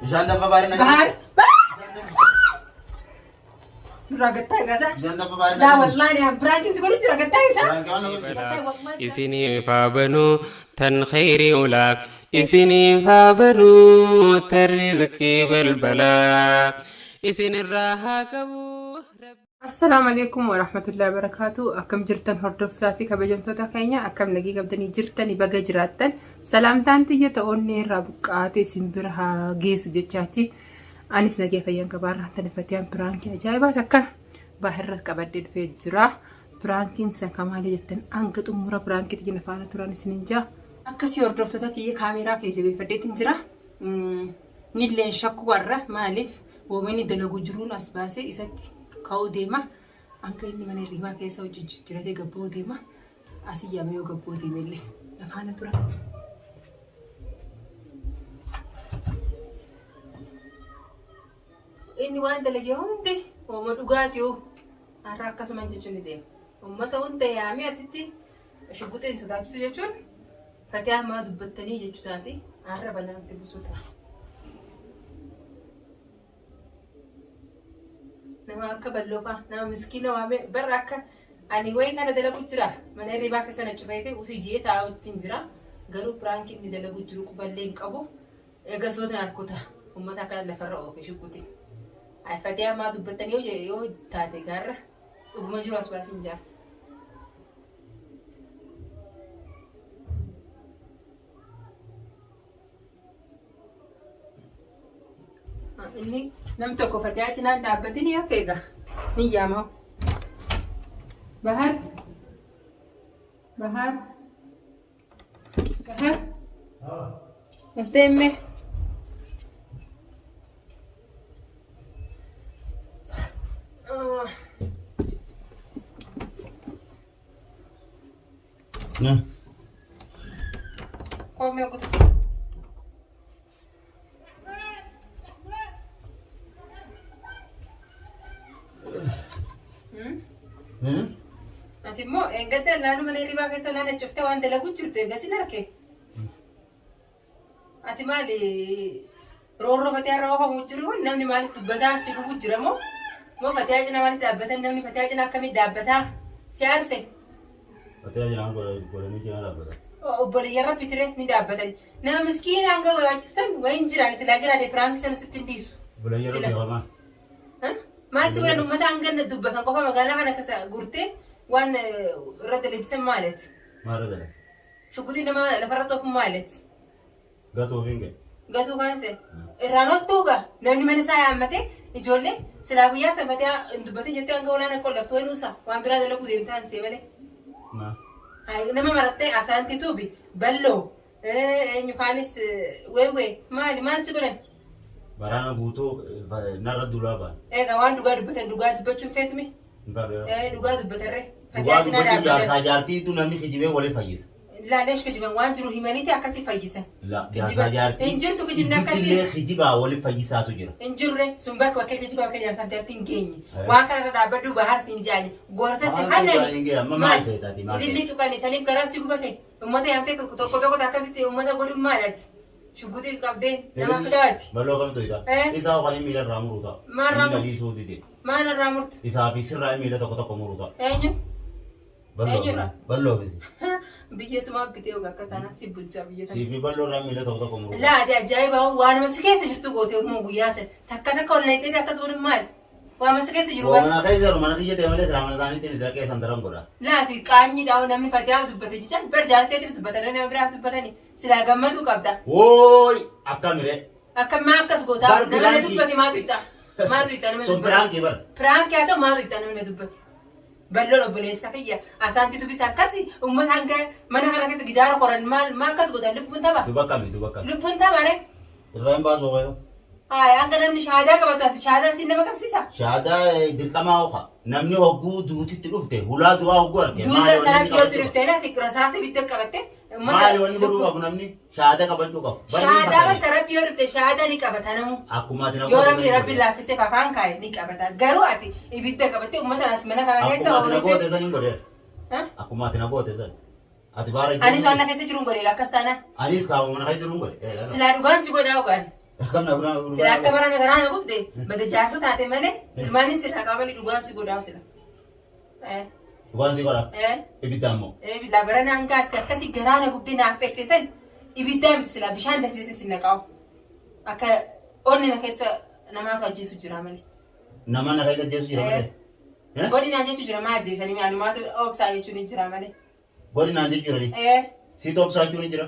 Bishaan danfa baarii na Bahar. Nurraa gattaa egaa. Bishaan danfa baarii Laa wallaahi ni biraantiin si godhu jira gattaa isaa. Isiniif haa banuu tan khayrii ulaa isiniif haa banuu tan rizqii balbalaa isinirraa haa qabu. Assalaamu alaikum warahmatullahi wabarakatuh. Akkam jirtan hordoftoota fi kabajamtoota keenya akkam nagii qabdanii jirtani baga jiraattan salaamtaan tiyya ta'oonni irraa buqqaatee isin bira haa geessu jechaati. Anis nagee fayyaan qabaarraa tana fatiyaan piraankii ajaa'ibaa takka baahirra qabadhee dhufee jira. Piraankiin san kamaalee jettan hanga xumura piraankii tiyya na faana turan isinin jaa. Akkasii hordoftoota kiyya kaameeraa kiyya jabeeffadheetin jira. Nilleen shakku warra maaliif Woomini dalagu jiruun as baasee isatti ka'uu deema. Hanga inni mana hirribaa keessa hojii jijjiiratee gabba'uu deema. Asii yaame yoo gabba'uu deeme illee na faana tura. Inni waan dalage hundi hooma dhugaati hoo. Har'a akkasuma jechuun ni deema. Uummata hunda yaamee asitti shugguxiin sodaachisu jechuun Fatiyaa maa dubbattanii jechuu isaati. Har'a balaan itti buusuu ta'a. Nama akka balloofaa nama miskiina waamee barra akka ani wayii kana dalagu jira mana hirribaa keessa na cufeete usii jee taa'utti hin jira garuu piraankii inni dalagu jiru quballee hin qabu eega sootan harkuta uummata akkana lafarra oofe shugguxi. Fatiyaa maa dubbattanii yoo taate gaarra dhuguma jiru as baasiin jaa. Inni nam tokko fatiyaa cinaan dhaabbatin yoo ta'e egaa ni yaama. Bahar. Bahar. Bahar. As deemme. Na. Koomee guutuu. Ati immoo eeggadda laanu mana hirribaa keessa laana cuftee waan dalagu jirtu eeggasin arke. Ati maali roorroo fatiyaa irra oofamu jiru kun namni maaliif dubbataa si gubu jira moo moo fatiyaa cina maaliif dhaabbatan namni fatiyaa cina akkamitti dhaabbataa si aarse Fatiyaa jiraan godhanii cinaa dhaabbatan. Obboleeyyan rabbi tire ni dhaabbatan. Nama miskiina hanga wayaachistan wayin jiraan silaa jiraate piraanki sana sitti hin dhiisu. Obboleeyyan Sila. rabbi hamaa. Maal si godhan uummata hanga na dubbatan qofa magaalaa kana keessa gurtee waan irra dalagdisan maaleti? Maal irra dalag? Shuguxii nama lafarratti ofuun maaleti? Gatuuf hin ga'e. Gatuu kaanse. Irraan ooftuu gaa namni mana isaa yaammatee ijoollee silaa guyyaa sanbatee hin dubbatin jettee hanga olaanaa qollaftu wayinuu isaa waan biraa dalaguu deemtaan see malee. Maa? Hayi, Nama marattee asaanti tuubi balloo eenyu kaanis weewwee maali maal si godhan? Baraana guutuu narra duulaa ba'an. Egaa waan dhugaa dubbatan dhugaa dubbachuun feetumi? Hin qabu. Dhugaa dubbatarree. Dhugaa dubbachuun jaarsaa jaartiitu namni kijibee waliin fayyisa. Laaleesh kijiban waan jiru himaniiti akkasii fayyisan. La Kijiba. jaarsaa jaartii. Hin jirtu kijibni akkasii. Gidduutti kijibaa waliin fayyisaatu jira. Hin jirre sun bakka bakka kijiba bakka jaarsaa jaartii hin geenye. Eh. Waan kanarra dhaabbadhu bahar siin jaani. Gorsa si Waan hannani. dhugaa hin geenye, amma maal feetaati, maal Ilillii tuqani saniif garaan si gubate. Uummata yaamtee tokko tokko akkasitti uummata godhuun maalati? Shugguxii qabdee nama akka taati. Baloo kamtu isa? Eh. Isaa kan miila irraa muru ta'a. Maal irraa Miila murtu? dhiisuu dide. Maal irraa murtu? Isaa fi sirraa miila tokko tokko muru ta'a. Eenyu? Baloo Eenyurraa? Baloo fisi. Biyya sumaa bitee ogaa akka taanaan si bulchaa biyya tana. Sii fi baloo irraa miila tokko tokko muru ta'a. Laa ati ajaa'iba waanuma si keessa jirtu gootee immoo guyyaa sana takka takka ol naqxee akkas godhuun maali? Waanuma si keessa jiru Waa bara. mana keessa jiru mana kiyya ta'e malee silaa mana isaaniitti ni dhaqee san daran godha. Laa ati qaanyiidha namni fatiyaa dubbate jecha bar jaalatteetiin dubbatanii nama biraaf dubbatanii Silaa gammaduu qabda. Wooy akkamiree. Akka maa akkas gootaa Bar nama na piraankii. dubbate maatu itta. Maatu itta nama Sun dubbate. piraankii bar. Piraankii haa ta'u maatu itta nama na dubbate. Balloon obboleessa kiyya asaanti tubisa akkasi uummata hanga mana kana keessa gidaara qoran maal maa akkas gootan lubbuun tapha. Duba kami duba kami. Lubbuun tapha re. Irraa hin baasu waaqayyo. Haaya hanga namni shahaadaa qabatu ati shahaadaan siin nama qabsiisa. Shahaadaa dirqamaa oka. Namni hogguu duutitti dhufte hulaa du'aa hogguu arge. Duuba Maali wanni karaa inni dhiyootti qabachuu dhuftee laati rasaasa ibidda qabatte. qabu? Maali wanni godhuu qabu namni? Shahaadaa qabachuu qabu. Barri hin Shahaadaa fatanii. bakka rabbi yoo dhufte shahaadaa ni qabata namu. Akkuma ati na Yoo goote rabbi sanii rabbi godhe. laaffisee afaan kaa'e ni qabata. Garuu ati ibidda qabattee uummata as mana kana keessa Akkuma ati na oolite. goote sanii godhe. Ha? Akkuma ati na goote sani. Ati baara Anis waan na keessa jiruun godhe akkas taanaan. Anis kaa'uma mana keessa jiruun godhe. Silaa dhugaan si godhaa dhugaan. Akkam na buna. Sila akka barana garaa na gubde bada jaarsa taate malee ilmaaniin sirraa qabanii dhugaan si godhaa sila. Dhugaan si godha. Ibidda ammoo. Bilaa barana hanga ati akkasii garaa na gubde naaf dhekte san ibiddaa miti sila bishaan danfisee si naqaawu. Akka onni na keessa namaatu ajjeesu jira malee. Nama na keessa ajjeesu jira malee. Godhi naan jechuu jira maa ajjeesanii anumaatu obsaa jechuun ni jira malee. Godhi naan jechuu jira. Si obsaa jechuun ni jira.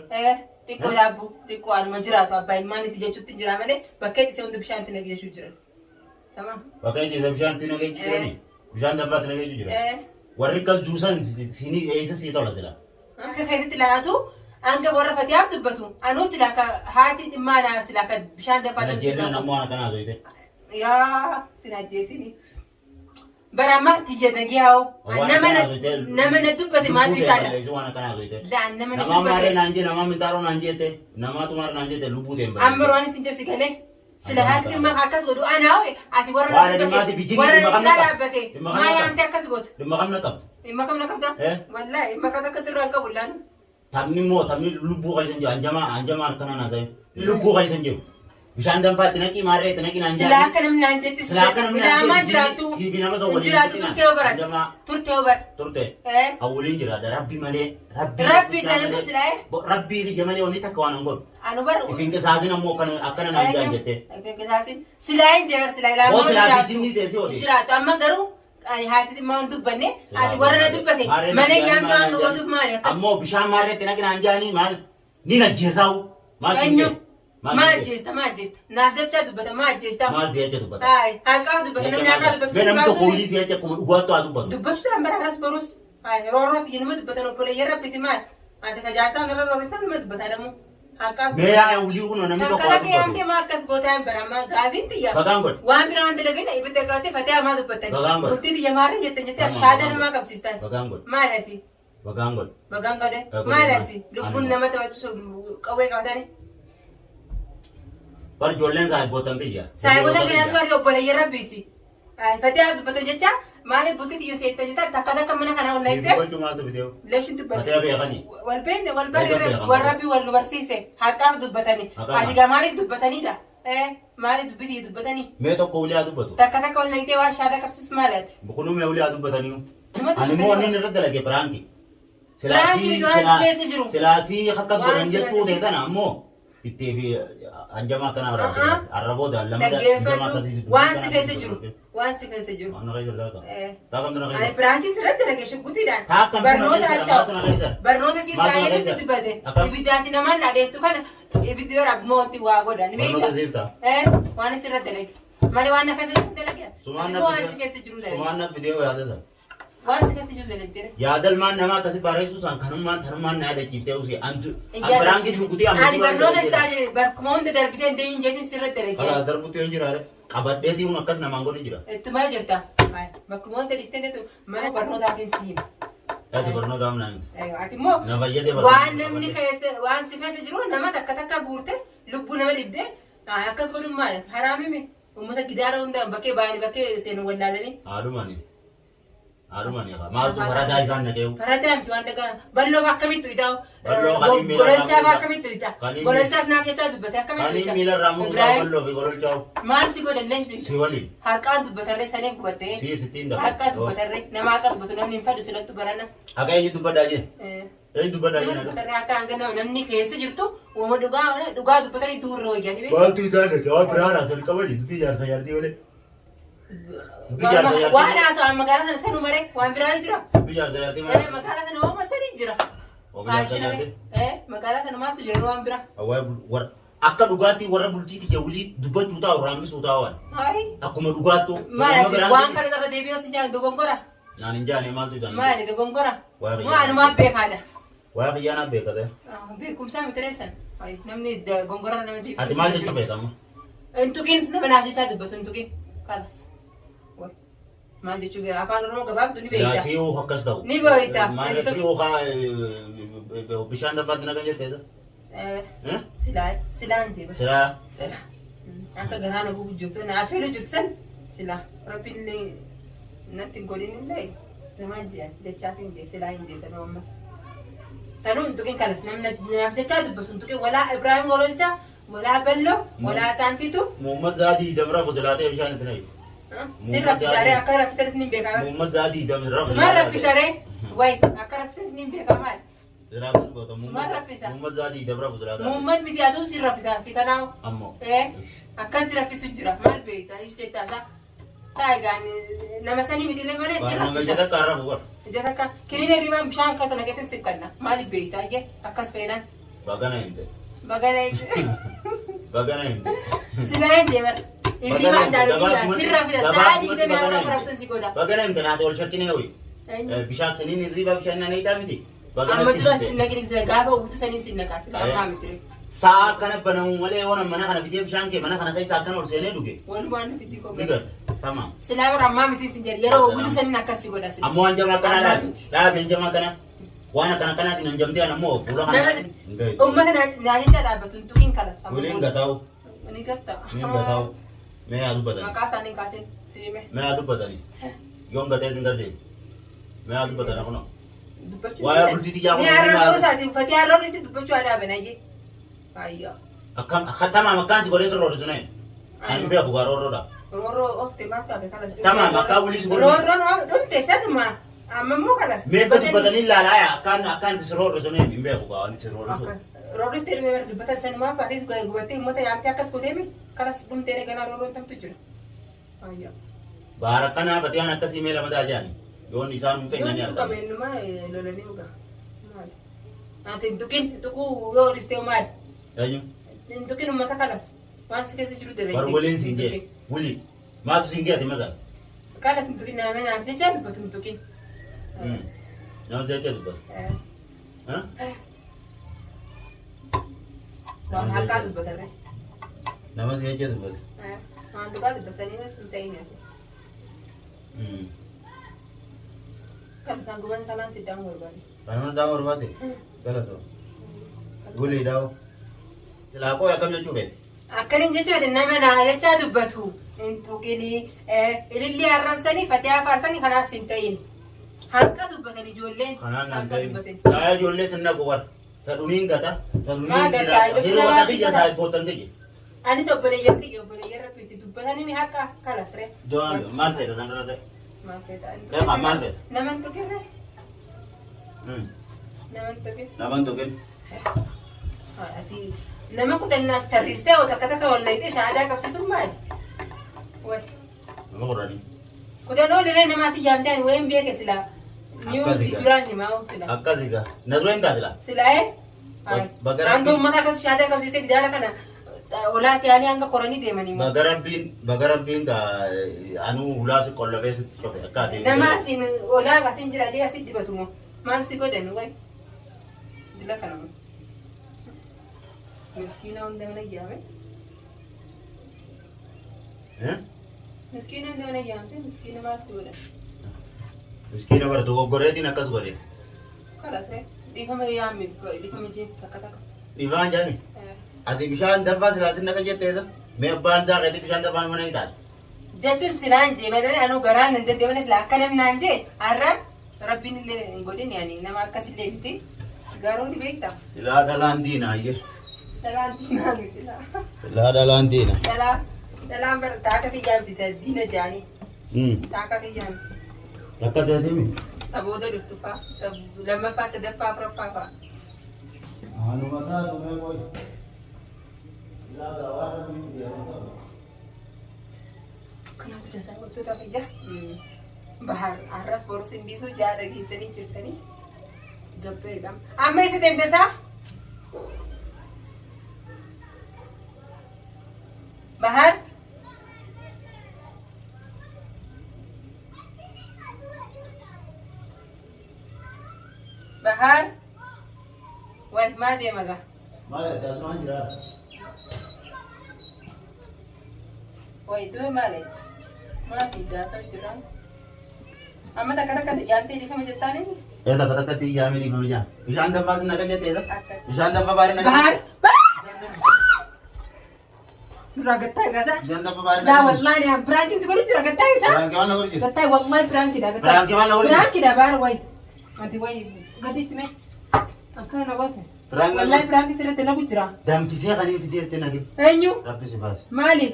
Xiqqoo dhaabbu xiqqoo anuma jiraatu abbaa ilmaan itti jechuutti jira malee bakka itti hundi bishaan itti nageessuu jira. Tamam. Bakka itti bishaan itti nageessuu jirani. Bishaan danfaa itti nageessuu jira. Warri akkas juusan siinii eessa sii tola sila. Akka keetitti ilaalaatu hanga warra fatihaaf dubbatu anuu sila akka haati dhimmaa naa sila akka bishaan danfaa Sin sana ajjeesan sila. ammoo waan akkanaa zoyite. Yaa sin ajjeesini. Bara amma tiyya nagee haa nama na dubbate maaltu itaala. Waan akkanaa zoyite. Laa nama na Namaa maarree dubbate. naan jee namaa mintaaroo naan jeete namaatu maarree naan jeete lubbuu ta'e hin Amma waan isin jechi galee. Sila haati dhimma akkas godhu anaa hoo ati warra Waan na dhimmaati dubbate bijjinni warra dhimma na kam cinaa na qaba? dhaabbate Dhimma kam maa na qaba? yaamte akkas gootu. Dhimma kam na qabdu? Dhimma kam na qabda? Wallaahi dhimma kam akkas irraa hin qabu laanu. Taphni immoo taphni lubbuu keessa hin jiru anjamaa anjamaa akkana naa ta'e lubbuu keessa hin jiru. Bishaan danfaa itti naqii maarree itti naqii naan Sila jaanii. akka namni naan jetti Sila akka namni naan ilaamaa jetti jiraattu siifi nama isa waliin jiraattu hin turtee hoo Anjamaa baratti turtee hoo baratti. turte. Awwaliin jiraadha rabbi malee rabbi Rabbi sanatu sila Rabbii kiyya malee wanni takka waan hin godhu. anu bar Ifin qisaasin ammoo akkana akkana naan jaan jettee. Ifin qisaasin silaa hin jeebar silaa ilaamaa Boo silaa jiraattu bijjinni teessee odeessi. jiraattu amma garuu ani haati dhimma waan dubbanne ati warra na dubbate Maarree mana naan jaanii yaamte maal waan naan gootuuf maali akkas Ammoo bishaan maarree itti naqi naan jaanii maal ni najjeesaa'u. Maal siin eenyu jedhu? Maal maa siin jedhu? ajjeesta maa ajjeesta naaf jechaa dubbata maa ajjeesta Maal si jecha dubbata? Hayi haqaa dubbata namni haqaa dubbatu Mee namni tokko sun hojii si jecha akkuma dhugaattu haa dubbatu. dubbachuudhaan bara har'as borus hayi roorrooti inuma dubbatan obboleeyyan rabbiti maal ati ka jaarsaa narra roorristan inuma dubbata adamu haqaa Mee yaa wulii kunoo namni tokko haa Takka yaamtee dubbatu. maa akkas gootaa hin bara ammaa gaafiin xiyya. Bagaan godhe. Waan biraa waan dalagina ibidda qabattee fatee hamaa dubbattan. Bagaan godhe. Bultii xiyya maarra jettan jettee Bagaan shaada godhe. namaa qabsiistan. Bagaan godhe. Maal ati? Bagaan godhe. Bagaan godhe. Bagaan godhe. Maal ati? Lubbuun Ani- nama taphatu qawwee qabatanii. Bar ijoolleen saahibbootan biyya. Saahiboota kanaatu arge obboleeyyan rabbiiti. Fatee haa dubbatan jecha maaliif bultii xiyya seettan jecha takka takka mana kana ol naqxee Dubbachuu maaltu fidee? leeshin dubbatte. Fatee beekanii. Wal beekne wal barre Beekan beekan. wal rabbi wal nu barsiise haqaaf dubbatanii. Haqaaf. Ati gaa maaliif dubbatanidha? Maaliif dubbitii dubbatanii? Mee tokko wulii haa dubbatu. Takka takka ol naqxee waan shaada qabsiisu maali ati? Kunuu mee wulii haa dubbatanii. Nama Ani immoo dubbatanii wanni irra dalage piraanki. Piraankii waan si keessa jiru. Silaasii akkas Waan godhan si jechuu keessa ta'e tana ammoo itti fi anjamaa akkanaa Ah, ah. Arra booda lamada anjamaa akkasii Dhaggeeffadhu waan si keessa jiru waan si keessa jiru. Waan na keessa jiru taata. Eh. Taakamtu na Ani keessa. piraankii sirratti dhagee shugguutiidhaan Taakamtu na barnoota keessa as maaltu na ta'u keessa. barnoota siif Maaltu na taa'ee keessa? si dubbate Akkam? ibiddaati namaan dhaadheessu kana ibiddi bara mootti waa godha ni Barnoota beekta. siif ta'a. Waan sirratti dalage malee waan akkasii jiru dalage ati. Sumaan Ati na immoo waan fidee- si keessa jiru dalage Sumaan na fidee yaada sana. waan si keessa jiru dalagdeera. Yaadalmaan nama akkasi barreessu san kanummaan tanumaan na yaadachiiftee usii antu an biraankii shugutii amma Ani barnoota as ta'a jedhe barkuma hunda darbitee hin deemin jeetiin sirratti dalage. Alaa darbutti hin jiraare qabadheetii kun akkas namaan godhu jira. Ittumaa jirta. Bakkuma hunda dhiistee deetu mana barnootaaf hin siin. Ati barnoota amnaa miti. Ati immoo Na fayyadee barnoota waan namni keessa waan si keessa jiru nama takka takka guurte lubbuu nama dhibde akkas godhuun maali? Haraamime uummata gidaara hunda bakkee ba'anii bakkee seenu wallaalanii. Haadhumani. Haadhumani maaltu faradaa isaan naqeewu. Faradaa miti waan dhagaa balloo akkamitti uyitaa'u? Balloo kan inni miila irraa Gololchaaf muruudha. akkamitti uyita? Kan inni- Gololchaaf naaf jechaa dubbate akkamitti Kan uyita? miila irraa muruudhaa Ibrahim balloo fi gololchaa'u maal si godhan leessu? si waliin Haqaan dubbatarree saniif gubattee. si sittiin dabala. Haqaa dubbatarree nama haqa dubbatu namni hin fadhu silattu barana. Akka eenyu dubbadhaa jee? Eenyu dubbadhaa Nama jee? dubbatarree akka hanga namni keessa jirtu uuma dhugaa dhugaa dubbatanii duurra hojjan. Maaltu isaan dhaqe waan biraan asal qabani dubbii jaarsa jaartii malee. Dubbii jaarsa jaartii Waan malee. haasa'an magaalaa sana sanu maree waan biraa jira. Dubbii jaarsa jaartii malee. Magaalaa sana ooma sanii jira. Ooma jaarsa jaartii. Magaalaa sana maaltu jira waan biraa? Awwaay warra akka dhugaatti warra bultiiti jawulii dubbachuu taa'u raammisuu taa'u Hayi. akkuma dhugaattu. Maali waan kana irra deebi'uu si jaan dogongora? Naan hin jaane maaltu isaan. Maali dogongora? Waa Moo anumaan beekaadha. Waa xiyyaanaa beekate. Beekumsaa miti reessan. Namni gongora nama deebisu. Ati maal jechuu beekama? Hin tuqin nama naaf jechaa dubbatu hin tuqin. Kalas. Maal jechuu beeka afaan Oromoo gabaabdu ni beekta. Siyaasii hoo akkas ta'u. Ni beekta. Maal hoo bishaan danfaatti naqan jettee? Silaa silaan jee. Silaa. Silaa. Akka garaa na gubu jirtu na afeelu jirtu san silaa rabbiin illee natti hin godhin illee namaa jiran jechaaf hin jee silaa hin jee sanuu ammas. Sanuu hin tuqin kanas namni naaf jechaa dubbatu hin tuqin walaa Ibraahim Gololchaa Walaa balloo, walaa saantitu. Muhammad Zaadii dabra fudulaatee bishaan itti nayi. Sin raffisaree akka raffisanis ni beekaa. Muhammad Zaadii dabra Sumaan raffisaree wayi akka raffisanis ni beekaa maali? Sumaan raffisa. Muhammad Zaadii dabra fudulaatee. Muhammad miti aduu sin raffisa si kanaawu. Ammoo. Akkas si raffisu jira maal beekta ish jettaa isaa. Taa egaa nama sanii miti illee malee si Nama raffisa. jala kaarra bu'uura. Ija takka kiniina hirribaan bishaan keessa naqeetiin si kanna maaliif beekta iyyee akkas feenan. Bagana himte. Bagana jechuudha. Bagana himte. Silaa hin deeman. Hirribaan daandii si raffisa sa'a 24 akka raftan si godha. Bagana himte naata ol shakkinee hoyi. Bishaan kiniin hirriba bishaan nan eegaa miti. Amma dura si naqin gaafa uwwisu saniin si naqaa silaa ammaa miti. Sa'a akkana banamu malee waan mana kana fidee bishaan kee mana kana keessa akkana ol seenee dhuge. Walumaan nu fidii Ni kophee. garta. Tamam. Silaa bara ammaa miti sin jedhe yeroo uwwisu saniin akkas si godha silaa. Ammoo hanjamaa akkana Ammaa laabi. miti. Laabi hanjamaa akkana. Waan akkana kanaatiin hanjamtee an ammoo fuula kana. Nama uummata naa jecha dhaabbatu hin tuqin kalas. Waliin gataa'u. Ni gatta. Ni gataa'u. Mee haa dubbatani. Maqaa isaanii hin kaasin siime. Mee haa dubbatani. Yoom gatee sin galchee. Mee haa dubbatani kunoo. Dubbachuu Waa'ee bultii xiyyaa kun Ni har'a maal? isaati uffatee har'a isi dubbachuu aadaa banayye. Ayyaa. Akkam tamaam akkaan si godhee sirroodha sunee. Ani hin beeku gaa roorroodha. Roorroo oofte maal taate kalas. Tamaam akkaan waliis godhe. Roorroon dhumte sanuma amma immoo kalas. Mee akka dubbatanii ilaalaa yaa akkaan akkaan itti sirroodha sunee hin beeku gaa waan itti sirroodha. Roorris ta'e dhumee dubbatan sanumaa faatee gubattee uummata yaamtee akkas gooteemi kalas dhumtee ganaa roorroon tamtu jira. Ayyaa. Baara akkanaa fatiyaan akkasii mee lama taa jaani. Yoon isaan hin fedhan ni Yoon argamu. tuqame innumaa lolanii dhuga. Maali? Ati hin tuqin tuquu yoo olistee maali? Eenyu? Hin tuqin uummata kalas. Waan si keessa jiru dalagde. Bar waliin siin jee. Wuli. Maaltu siin gee ati mazal? Kalas hin tuqin nama naaf jecha dubbatu hin tuqin. Nama jecha dubbatu. Waan haqaa dubbatarre. Nama si jecha dubbatu. Waan dhugaa dubbatanii mas hin ta'in ati. Kan isaan guban kanaan si daa'u barbaade. Kanuma daa'u barbaade? Galatoo. Wuli daa'u. Silaa koo akkam jechuu feete? Akkanin jechuudha nama naa jechaa dubbatu hin tuqini ilillii arrabsanii fatee faarsanii kanaas hin ta'in. Hanqa dubbatan ijoolleen. Kanaan naan Hanqa ta'in. dubbatan. Laa ijoollee sinna gobar. Tadhuniin gata. Maa Tadhuniin gataa? jira. Ilmi Yeroo namaa wanta si kiyya gata. saayibootan kiyya. Anis obboleeyyan kiyya obboleeyyan rabbiitti dubbatanii mi haqa kalas re. Joon maal feeta san irra ta'e? Maal feeta? Hin Deemaa, tuqin. maal feeta? Nama hin tuqin re. Nama hin tuqin. Nama hin tuqin. Ati nama kudhannaas tarriistee oo takka takka wal naqxee shahaadaa qabsiisuun maali? Wai. Nama kudhanii. Kudhan ooliree namaa si yaamtee ani wayin beeke silaa. Niwuus Akkasi gaa. duraan himaa oo silaa. Akkasi gaa. Na dura hin taasila. Silaa ee? Baga Hanga Rabbiin- uummata akkas shahaadaa qabsiistee gidaara kana olaa si'anii hanga koranii deemanii moo. Baga rabbiin baga rabbiin gaa anuu hulaa si qollofee sitti cufe akka ati. Nama asiin olaa asiin jira jee asitti dibatu moo. Maal si godhan wayi. Dila kana moo. Miskiina hunda mana yaame. Eh? Miskiina hunda mana yaamte miskiina maal si godhan. Miskiina bara dogoggoreetiin akkas godhe. Kalas ree. Dhiifama yaame dhiifama jee takka takka. Dhiifama jaani. Ati bishaan danfaa silaa sin naqa jetteessa. Mee abbaan isaa keetti bishaan danfaan mana hin taate. Jechuun silaan jee malee anuu garaan hin danda'e malee silaa akka namni naan jee har'a rabbiin illee hin godhin yaani nama akkasillee miti. Garuu ni beekta. Silaa dhalaan diina ayyee. Dhalaan diinaa miti laa. Silaa dhalaan diina. Dhalaan dhalaan bara taaka kiyyaan bita diina jaanii. Taaka kiyyaan Takka teetimi. tabooda dhuftu faa lammaffaa sadaffaa afuraffaa faa. Anuma taatu mee qoy. Silaa gawaa rabbiin deemu qabu. Kanaaf daawwattoota fayyaa bahar har'as borus hin dhiisuu ja'a dhageessanii jirtanii gabbeedha. Amma isa deemtesaa? Bahar? Bahar? Wal maa deema gaa? Maal adda asumaan jiraa? Wai du'e maali? Maal fiiddaa jira? Amma takka takka yaamtee dhiifama jettaan inni? Ee takka takkatti yaamee dhiifama jaa. Bishaan danfaa sin naqa jettee isa? Akkas. Bishaan danfaa baarii naqa. Bahar! Nurraa gattaa egaa Bishaan danfaa baarii Laa naqa. wallaahi yaa biraankiin si godhi jira gattaa isaa. Biraankii maal na godhi jira? Gattaa wallaahi biraankiidha gattaa. Biraankii maal na godhi jira? Biraankiidha baar wayi. Ati wayi gadi sime. Akkana na goote. Piraanki Wallaahi piraanki sirratti dalagu jira. Danfisee kan inni fidee itti naqe. Eenyu? Rabbi si baase. Maali?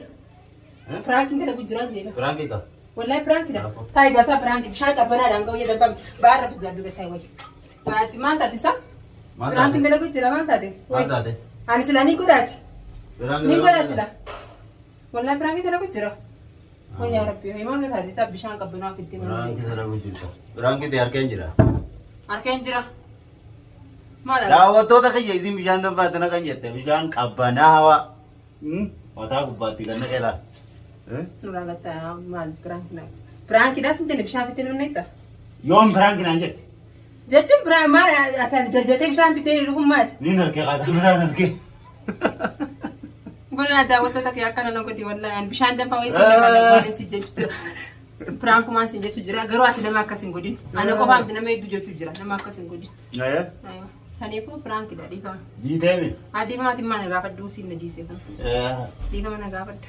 Eh? Piraankiin dalagu jira jechuudha. Piraanki qaba. Wallaahi piraankiidha. Raafuu. Taayi gaasaa piraanki bishaan qabbanaadhaan ga'u jedhan ba'a ba'a rabbis gaaddu gattaa wayi. Maal maal taate isa? Maal Piraankiin taate? dalagu jira maal taate? Maal taate? Ani sila ni godhaati. Piraanki Ni dalagu godhaa jira. sila. Wallaahi piraankiin dalagu jira. Wayyaa yaa rabbi maal taate isa bishaan qabbanaa fiddee maal Piraanki dalagu jirta. Piraanki ta'e harkeen jira. Harkeen jira. Maal argaa? Daawwattoota kiyya isin bishaan danfaatti naqan jette bishaan qabbanaawaa. Mataa gubbaatti kan naqe laal. Nurraa gattaa maal piraanki naa. Piraankiidhaan sin jenne bishaan fiddee namni eegda. Yoom piraanki naan jette? Jechuun biraan maal ati jarjartee bishaan fiddee dhufuun maal? Niin harkee qaaqa biraan harkee. Godhaa daawwattoota kee akkana na godhi wallaahi ani bishaan danfaa wayii sin dhaqaa waan si jechu jira. Piraankumaan sin jechu jira garuu ati nama akkas hin godhin. Ana qofaa miti nama hedduu jechu jira nama akkas hin godhin. Saniifuu piraankidha dhiifama. Jiiteemi. Dhiifama ati maal na gaafadhu siin na jiise kun. Dhiifama na gaafadhu.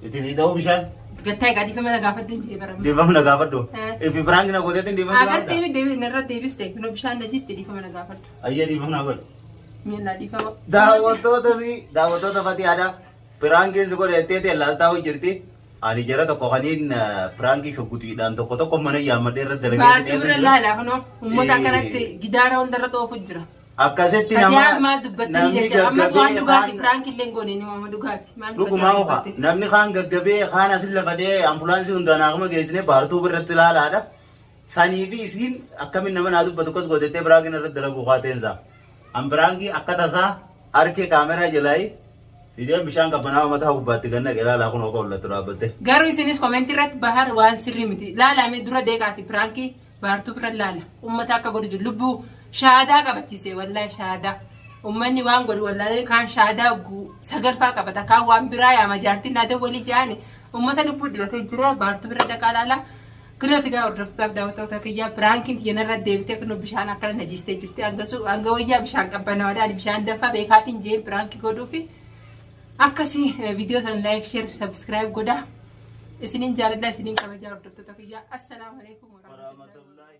Itti sii ta'uu bishaan. Gattaa egaa dhiifama na gaafadhu hin jee barama. Dhiifama na gaafadhu. Eh. Ifi piraanki na gooteetiin dhiifama na Agartee gaafadha. deebi narra deebiste kunoo bishaan na jiiste dhiifama na gaafadhu. Ayyee dhiifama na godhi. Miillaa dhiifama. Daawwattoota si daawwattoota fatii aadaa piraankiin si godhe jettee ta'e laaltaa jirti. Ani jara tokko kaniin piraankii shogguxiidhaan tokko tokko mana yaammadhee irratti dalagee Baartii bira laala kunoo uummata akkanatti gidaara hundarra xoofu jira. Akkasitti nama Fatiyaa maal dubbattanii namni jecha ammas waan gaggabee dhugaati kaan- piraanki illee hin goone ni waama dhugaati. Maal Dhugumaa Fatiyaa ofa dubbatte? namni kaan gaggabee kaan asin lafadee ambulaansii hundaan akkuma geessine baartuu birratti ilaalaadha. Sanii fi isiin akkamiin nama naa dubbatu akkas gootettee piraankiin irratti dalaguu kaateensa. An piraankii akka tasaa harkee kaameraa jalaayi fideen bishaan qabbanaa mataa gubbaatti ganna ilaalaa kun oka ollattu dhaabbatte. Garuu isinis komentii irratti bahar waan sirrii miti. Laalame dura deeqaati piraankii baartuu bira laala. Uummata akka godhu jiru lubbuu shaadaa qabachiise wallaahi shaadaa. Uummanni waan godhu wallaalee kaan shaadaa sagalfaa qabata kaan waan biraa yaama jaartiin naadee walii jaani uummata lubbuu dibatee jira baartuu bira dhaqaa laala. Kunooti gaa hordoftootaaf daawwattoota kiyyaa piraankiin tiyya narra deebitee kunoo bishaan akkana na jiistee jirti hanga hanga wayyaa bishaan qabbanaadha ani bishaan danfaa beekaatiin jeen piraankii godhuufi akkasii viidiyoo sana like share subscribe godhaa isiniin jaaladha isiniin kabajaa hordoftoota kiyyaa assalaamu alaikum warahmatullahi Warahmatullahi.